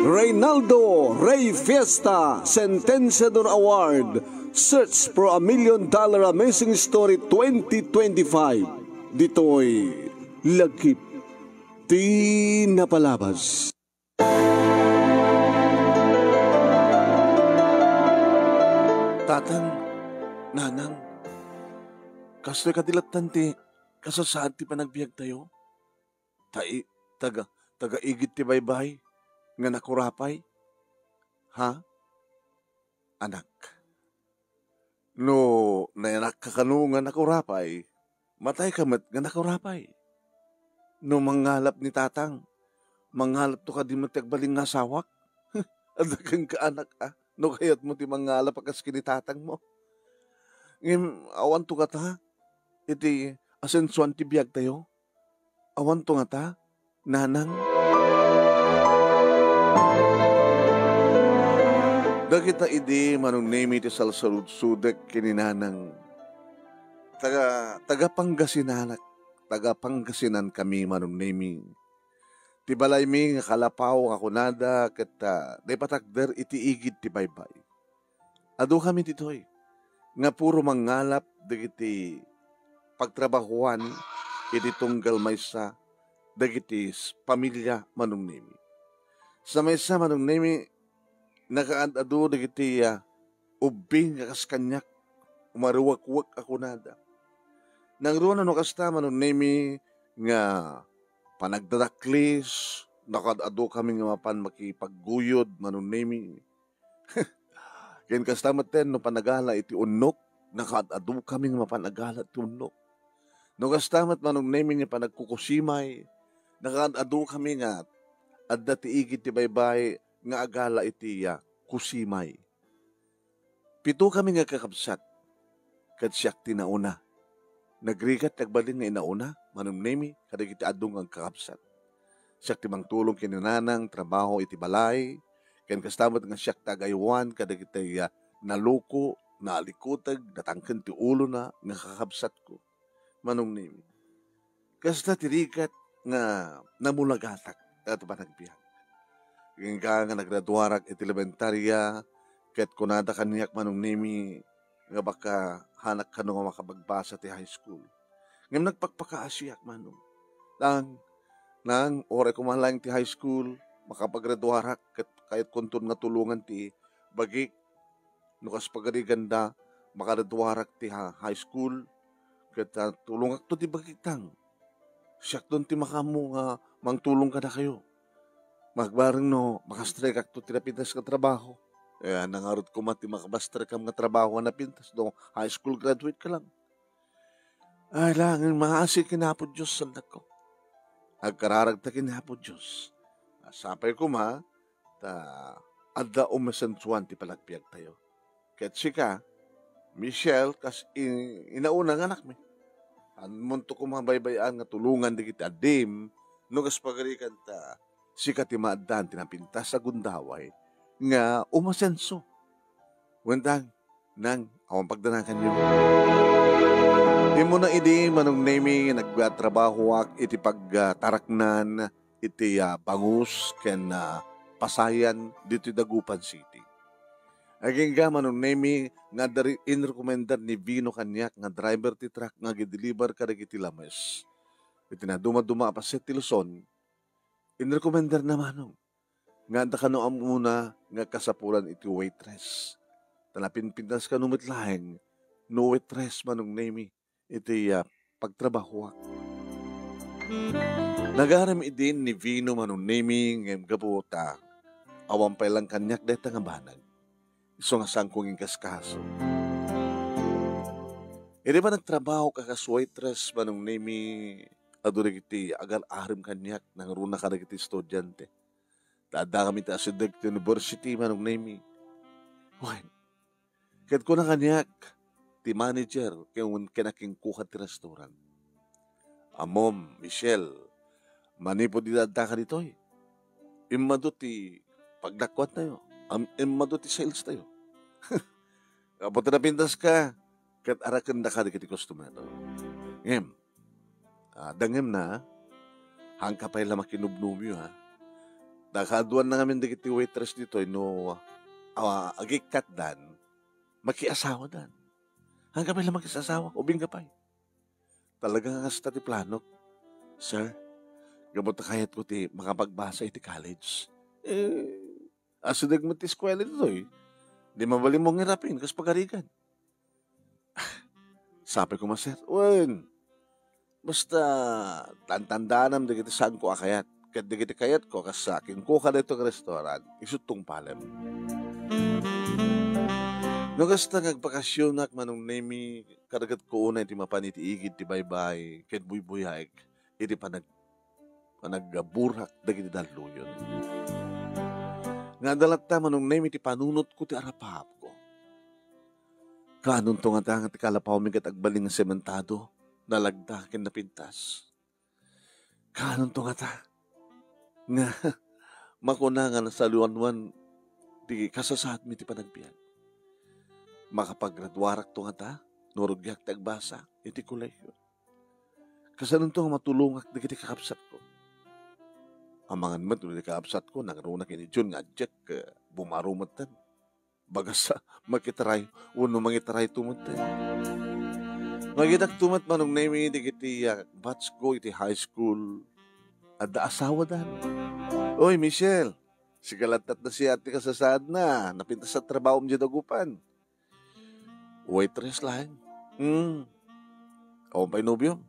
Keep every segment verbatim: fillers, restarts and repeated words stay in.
Reynaldo Rey Fiesta Sentenciador Award, Search for a Million Dollar Amazing Story twenty twenty-five. Ditoy Lagip ti Napalabas. Tatang, Nanang, kastoy kadi latta ti kasasaad ti panagbiagtayo? Ta i-, taga, taga igid ti baybay nga nakurapay? Ha? Anak. No nayanakka kano nga nakurapay, matayka met nga nakurapay. No mangngalap ni Tatang, mangngalapto kadi met ti agbalin nga asawak? Adda kenka, anak, a? No kayatmo ti mangngalap a kas ken ni Tatangmo. Ngem awanto ngata iti asensoan ti biagtayo? Awanto ngata, Nanang? Dagita idi, Manong Nemi, ti salsaludsodek ken ni Nanang. Taga, taga Pangasinan, taga Pangasinan kami, Manong Nemi. Ti balaymi nga kalapaw nga kunada ket, ah, naipatakder iti igid ti baybay. Adu kami ditoy nga puro mangngalap dagiti pagtrabahoan iti tunggal maysa dagiti s-, pamilia, Manong Nemi. Sa maysa, Manong Nemi, nakaad-adu dagiti, ah, ubbing nga kas kaniak, umaruwekwek a kunada. Nangruna no kasta, Manong Nemi, nga panagdadaklis, nakaad-adu kami nga mapan makipagguyod, Manong Nemi. Ken kasta metten no panagala iti unnok, nakaad-adu kami nga mapan agala ti unnok. No kasta met, Manong Nemi, nga panagkukusimay, nakaad-adu kami nga adda ti igid ti baybay nga agala iti, ah, kusimay. Pito kami nga kakabsat, ket siak ti nauna. Nagrigat ti agbalin nga inauna, Manong Nemi, kadagiti adu nga agkakabsat. Siak ti mangtulong ken ni Nanang trabaho iti balay, ken kasta met nga siak ti agaywan kadagiti, ah, naluko, naalikuteg, natangken ti ulona nga kakabsatko. Manong Nemi. Kasta ti rigat nga namulagatak iti panagbiag. Agingga nga nagraduarak iti elementaria, ket kunada kaniak, Manong Nemi, nga baka hanak kano nga makapagbasa ti high school. Ngem nagpakpakaasiak, Manong. Nang, nang, uray koma laeng ti high school, makapagraduarak, ket kayatkonton nga tulongan ti bagik. No kas pagariganda, makaraduarak ti ha-, high school, ket, ah, tulongakto ti bagik, Tang. Siakton ti makaammo nga mangtulong kadakayo. Nagbareng no makastrikakto ti napintas nga trabaho. Eh, nangarud koma ti makabastrekam nga trabaho a napintas no high school graduate ka lang. Ay, laeng, maasi ken Apo Dios, sandakko. Agkararagta ken Apo Dios. Sapay koma, ta adda umasensoan ti panagbiagtayo. Ket sika, Michelle, kas in-, inauna nga anakmi. Ammonto koma baybay-an nga tulongan dagiti addim, no kas pagarikan ta sika ti maaddaan ti napintas a gundaway nga umasenso. Wen, Tang, Nang, awan pagdanaganyo. Immuna idi, Manong Nemi, nagtrabahoak iti pagtaraknan iti, ah, bangus ken, ah, pasayan ditoy Dagupan City. Agingga, Manong Nemi, nga adda ri-, inrekomendar ni Vino kaniak nga driver ti truck nga agideliver kadagiti lames. Iti nadumaduma a paset ti Luzon, inrekomendarna, Manong, nga adda kano ammona nga kasapulan iti waitress. Ta napinpintas kano met laeng no waitress, Manong Nemi, iti, ah, pagtrabahoak. Nagarem idin ni Vino, Manong Nemi, ngem gapu ta awan pay lang kaniak dayta nga banag. Isu nga saanko nga inkaskaso. Idi panagtrabahok a kas waitress, Manong Nemi, adu dagiti agar-arem kaniak, nangruna kadagiti estudiante. Ta addakami ti asideg ti university, Manong Nemi. Wen, ket kuna kaniak ti manager ken, ken a kenkuana ti restaurant. Ammom, Michelle, manipud iti addaka ditoy, immadu ti pagdakuantayo, am-, immadu ti sales tayo. Gapu ta napintaska, ket arakendaka dagiti customer. Ngem, ah, dengngem na, Haanka pay la makinubnobio, ha? Nakaduan na ngamin dagiti waitress ditoy no, ah, agikkatdan, makiasawadan. Haanka pay la makiasawa, ubingka pay. Talaga nga kasta ti planok, sir. Gapu ta kayatko ti makapagbasa iti college. Eh, asideg met ti eskuela ditoy. Di mabalin mo nga irapin kas pagarigan. Sapay koma, sir. Wen, basta tantandanam dagiti saanko a kayat. Ket dagiti kayatko, kas sa kinkuka daytoy nga restaurant, isu tungpalem. No kasta nga agbakasionak, Manong Nemi, karagatko unay ti mapan iti igid ti baybay ket buybuyaek iti panag-, panagburak dagiti dalluyon. Nga adda latta, Manong Nemi, ti panunotko ti arapaapko. Kaanonto ngata nga ti kalapawmi ket agbalin nga sementado, nalagda ken napintas? Kaanonto ngata nga makuna nga nasaliwanwan ti kasasaadmi ti panagbiag? Makapagraduarakto ngata no rugiak ti agbasa iti kolehiyo? Kasanonto nga matulongak dagiti kakabsatko? Amangan met no ti kakabsatko nangruna ken ni Jun nga adiak, eh, bumaro metten. Bagas a makitaray wenno mangitarayto metten. Nagidak to met, Manong Nemi, dagiti, ah, batchko iti high school. Adda asawadan. Oy, Michelle, sika latta ti nasiat ti kasasaadna. Napintas a trabahom diay dagupan. Waitress laeng. Hmm. Awan pay nobiom?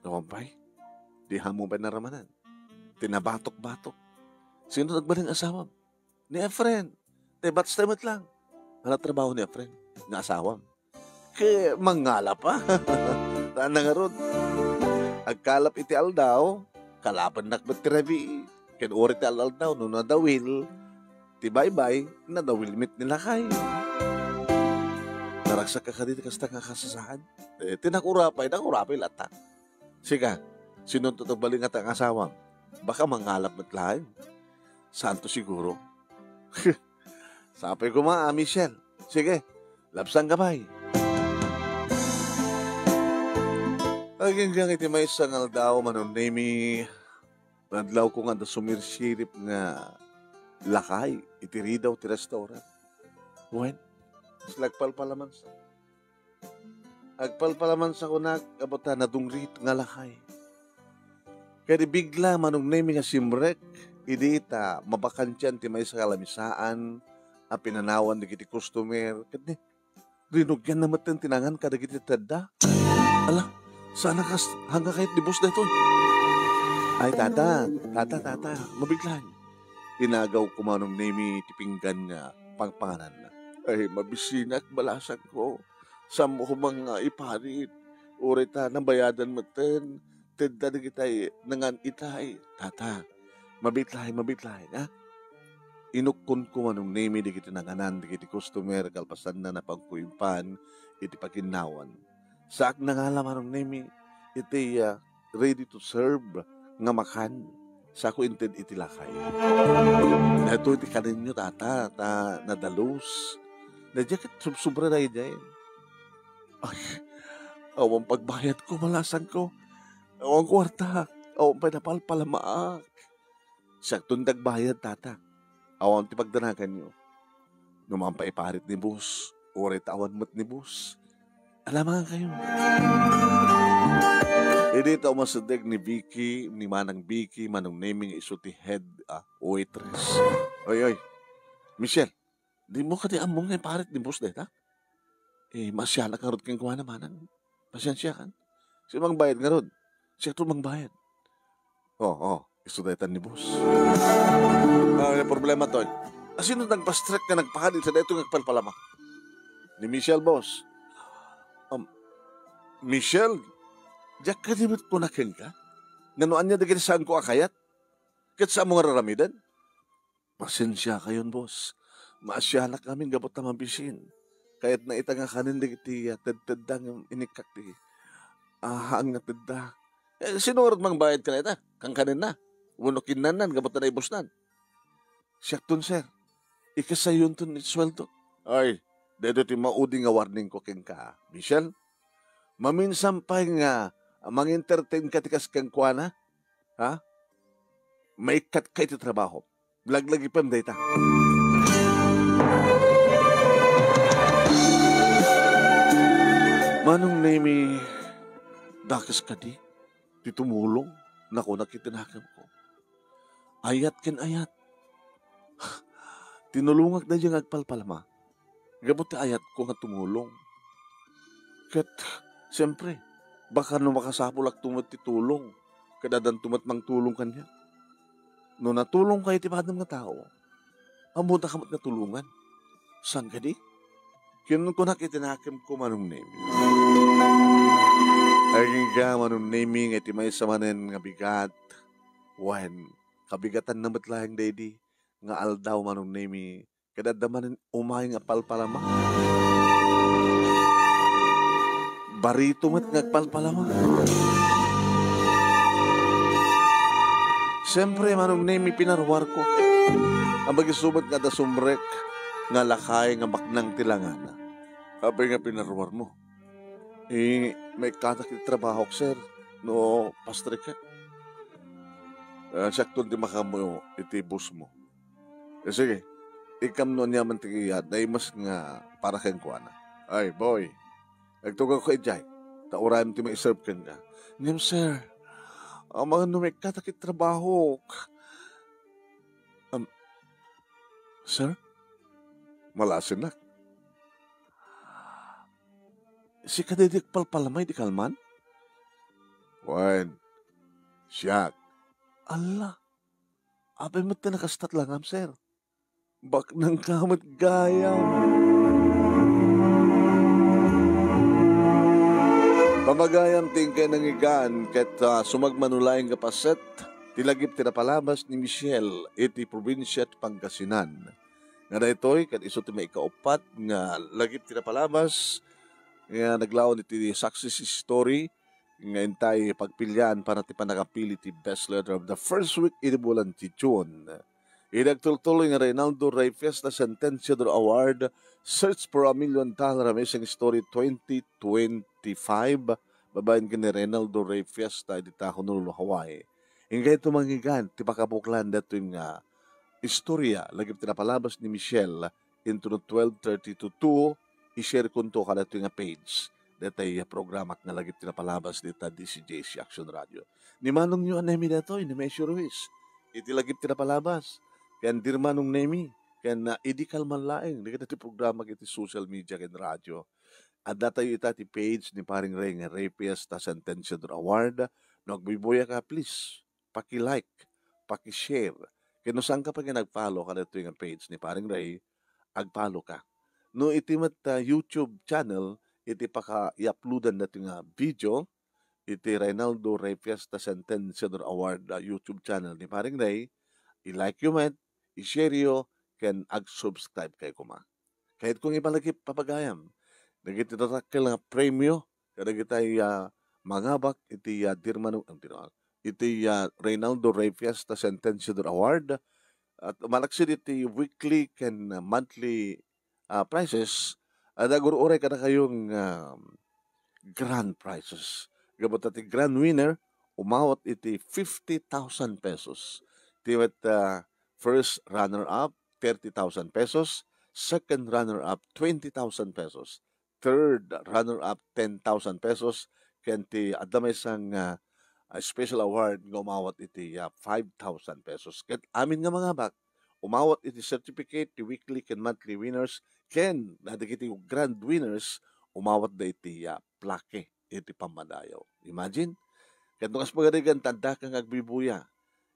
Awan pay. Di mo pay naramanan. Ti nabatok-batok. Sino nagbalin asawam? Ni Efren. Ti batch tayo met lang. Ano trabaho ni Efren? Nga asawam. Ket mangala pa. Saan na ngarud? Agkalap iti aldaw, kalapennak met ti rabii. Ken uray ti al-aldaw, no nadawil ti baybay, nadawil met ni lakay. Naragsak ka kadi ti kasta nga kasasaad? Eh, ti nakurapay, nakurapay latta. Sika, sinonto ti agbalin nga asawam? Baka mangalap met laeng. Santo siguro. Sapay koma, a Michelle. Sige, labsang ka pay. Aginggang iti maysa nga aldaw, Manong Nemi, nadlawko nga adda sumirsirip nga lakay iti ridaw ti restaurant. Wen, sila agpalpalamansa. Agpalpalamansa kunak, gapu ta nadungrit nga lakay. Kadi bigla, Manong Nemi, nga simrek idi ta mabakantian ti maysa nga lamisaan a pinanawan dagiti customer. Ket ni, rinugianna metten ti nangan kadagiti tedda. Ala, saan a kas, hanga kayat ni boss daytoy? Ay, tata, tata, tata, mabiglan. Inagawko, Manong Nemi, ti pinggan nga pangpangananna. Ay, mabisinak, balasangko. Saanmo koma nga iparit. Uray ta nabayadan metten, tedda dagitay nangan itay. Tata, mabiit laeng, mabiit laeng, a? Inukkonko, Manong Nemi, dagiti nanganan dagiti customer kalpasanna, napanko impan iti paginnawan. Saak nangala, Manong Nemi, iti, ah, ready to serve nga makan. Saako inted iti lakay. Daytoy ti kanenyo, tata, ta nadalus. Daydiay ket subsobra daydiay. Ay, awan pagbayadko, balasangko. Awan kuarta. Awan pay napalpalamaak. Siakton ti agbayad, tata. Awan ti pagdanaganyo. No mapaiparit ni boss, uray ta awan met ni boss, alamangan kayo. Idi ta umasideg ni Vicky, ni Manang Vicky, Manong Nemi nga isu ti head, ah, waitress. Oy, oy. Michelle, di mo kadi ammo nga iparit ni boss dayta? Eh, maasianak ngarud kenkuana, manang. Pasiensiakan. Sino mangbayad ngarud? Siakto mangbayad. Oh, oh. Isu daytan ni boss. Ah, may problema, Toy. Asino nagpastrek nga nagpakan iti daytoy nga agpalpalama? Ni Michelle, boss. Um, Michelle, diak kadi met kuna kenka? Ngano ania dagiti saanko a kayat? Ket saanmo nga raramiden? Pasensiakayon, boss. Maasianak ngamin gapu ta mabisin. Kayatna ita nga kanen dagiti, ah, tedtedda nga inikkak ti, ah, haan nga tedda. Eh, sino ngarud mangbayad kenka ita? Kankanenna? Wenno kinnannan gapu ta naibusnan? Siakton, sir. Ikasayonton iti sueldo. Ay, daytoy ti maudi nga warningko kenka, Michelle. Maminsan pay nga mangentertainka ti kas kenkuana, ha? maikkatka iti trabaho. Laglagipem dayta. Manong Nemi, dakes kadi ti tumulong, nakunak iti nakemko. Ayat ken ayat. Tinulongak daydiay nga agpalpalama. Gapu ti ayatko nga tumulong. Ket, siempre, baka no makasapulakto met ti tulong, ket addanto met mangtulong kaniak. No natulongka iti padam nga tao, ammodaka met nga tulongan. Saan kadi? Kinunkunak iti nakemko, Manong Nemi. Agingga, Manong Nemi, nga iti maysa manen nga bigat, wen, kabigatanna met laeng daydi nga aldaw, Manong Nemi, ket adda manen umay nga palpalama. Barito met nga agpalpalama. Siempre, Manong Nemi, pinaruarko. Ammok isu met nga adda sumrek nga lakay nga baknang ti langana. Apay nga pinaruarmo? Eh, maikkatak iti trabahok, sir, no pastrek ka. Ah, siakton ti makaammo iti boss mo. Eh, sige, ikkam no aniaman ti, ah, naimas nga para kenkuana. Ay, boy, agtugawka idiay, ta urayem ti maiserve kenka. Ngem, sir, amangan no maikkatak iti trabahok. Am, sir? Malasinak. Sika daydi agpalpalama idi kalman? Wen, siak. Alla, apay met ti nakastat langam, sir? Baknangka met gayam. Pamagayam ti inkay nangigaan ket, ah, sumagmamano laeng nga paset ti lagip ti napalabas ni Michelle iti probinsia ti Pangasinan. Nga daytoy ket isu ti maikauppat nga lagip ti napalabas nga naglaon iti success story nga intay pagpilian para ti pannakapili ti best letter of the first week iti bulan ti June. Iti agtultuloy nga Reynaldo Rey Fiesta Sentenciador Award, Search for a Million Dollar Amazing Story twenty twenty-five, babaen ken ni Reynaldo Rey Fiesta iti Honolulu, Hawaii. Inkay tumangigan ti pakabuklan datoy nga istorya lagip ti napalabas ni Michelle intono twelve thirty to two, i-share konto kadatoy nga page. Daytay a programak nga lagip ti napalabas dita D C J C Action Radio. Ni Manong nyo a Nemi datoy, ni Mesyo Ruiz. Iti lagip ti napalabas. Ken Dear Manong Nemi, ken, ah, idi kalman laeng, dagiti programa iti social media ken radio. Adda tayo ita ti page ni Paring Rey nga Rey Fiesta Sentenciador Award. No agbuybuya ka, please, paki-like, paki-share. Ken no saanka pay nga nag-follow kadaytoy nga page ni Paring Rey, ag-follow ka. No iti met, ah, YouTube channel, iti paka-i-uploadan daytoy nga video, iti Reynaldo Rey Fiesta Sentenciador Award, ah, YouTube channel ni Paring Rey, i-like yo met, i-share yo, ken ag-subscribe kayo koma. Kayatko nga ibalagip, papagayam, dagiti tatakkel nga premio kadagiti, ah, mangabak iti, ah, Dear Manong, ah, Dear Manong, iti, ah, Reynaldo Rey Fiesta Sentenciador Award, at malaksid iti weekly ken, ah, monthly, ah, prizes, adda agur-uray kadakayo nga grand prizes. Gapu ta ti grand winner, umawat iti fifty thousand pesos. Ti met, ah, first runner-up, thirty thousand pesos. Second runner-up, twenty thousand pesos. Third runner-up, ten thousand pesos. Ken ti adda maysa nga, ah, special award nga umawat iti, ah, five thousand pesos. Ket amin nga mangabak, umawat iti certificate ti weekly ken monthly winners ken dagiti grand winners, umawatda iti, ah, plaque iti pammadayaw. Imagine? Ket no kas pagarigan, ta addaka nga agbuybuya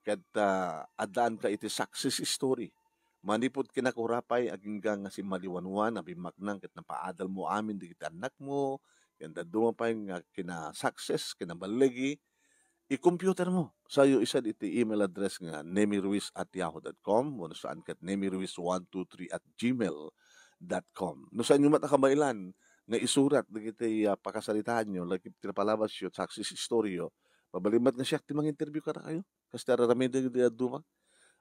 ket, ah, addaanka iti success story. Manipud kinakurapay, agingga nga simmaliwanwan a bimmaknang ket napaadalmo amin dagiti annakmo, ken dadduma pay nga kina-success, kinaballigi, i-computer mo. Sayo isad iti email address nga nemiruiz at yahoo dot com, wenno saan ket nemiruiz one two three at gmail dot com. No saanyo met a kabaelan nga isurat dagiti, ah, pakasaritaanyo, lagip ti napalabasyo, success storyyo, mabalin met nga siak ti mang-interview kadakayo. Kas ti ar-aramidek dagiti dadduma.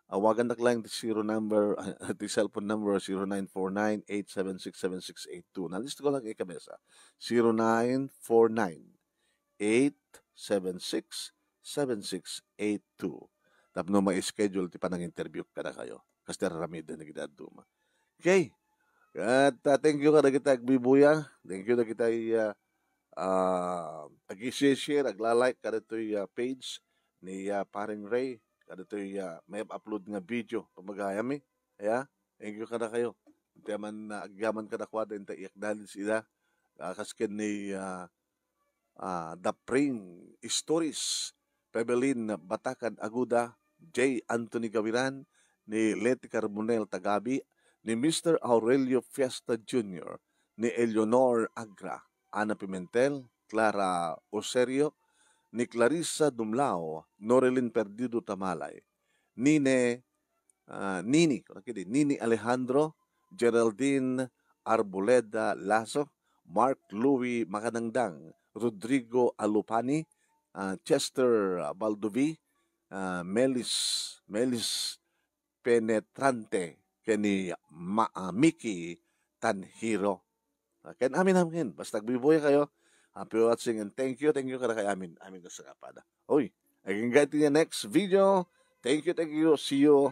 Awagannak laeng ti zero number, ti cellphone number, zero nine four nine, eight seven six, seven six eight two. Nalista ko lang ikabesa. Zero nine four nine, eight seven six, seven six eight two. tapno ma-schedule ti panang-interview kadakayo. Kas ti aramiden dagiti dadduma. Okay. At, ah, thank you kadagiti agbibuya. Thank you dagiti, ah, ah, ag-share, ag-like kadatoy, ah, page ni, ah, Paring Ray. Kadatoy, ah, may upload nga video. Pamagayami. Aya, thank you kadakayo. Ti man, ah, agyaman kadakuada, inta i-acknowledge ida. Ah, kas ken ni, ah, ah, The Pring Stories, Pebelin Batakan Aguda, J. Anthony Gawiran, ni Leti Carbonel Tagabi, ni Mister Aurelio Fiesta Junior, ni Eleanor Agra, Ana Pimentel, Clara Osorio, ni Clarissa Dumlao, Norilyn Perdido Tamalay, Nine, ah, Nini, kunak idi, Nini Alejandro, Geraldine Arboleda Lasso, Mark Louis Makanangdang, Rodrigo Alupani, ah, Chester Baldovi, ah, Melis, Melis Penetrante, ken ni Ma-, ah, Mickey Tanjiro. Ah, ken amin, amin. Basta agbibuya kayo. Happy watching and thank you, thank you kadakayo amin. Amin, basta kapada. Oy, again, guys, in the next video. Thank you, thank you. See you.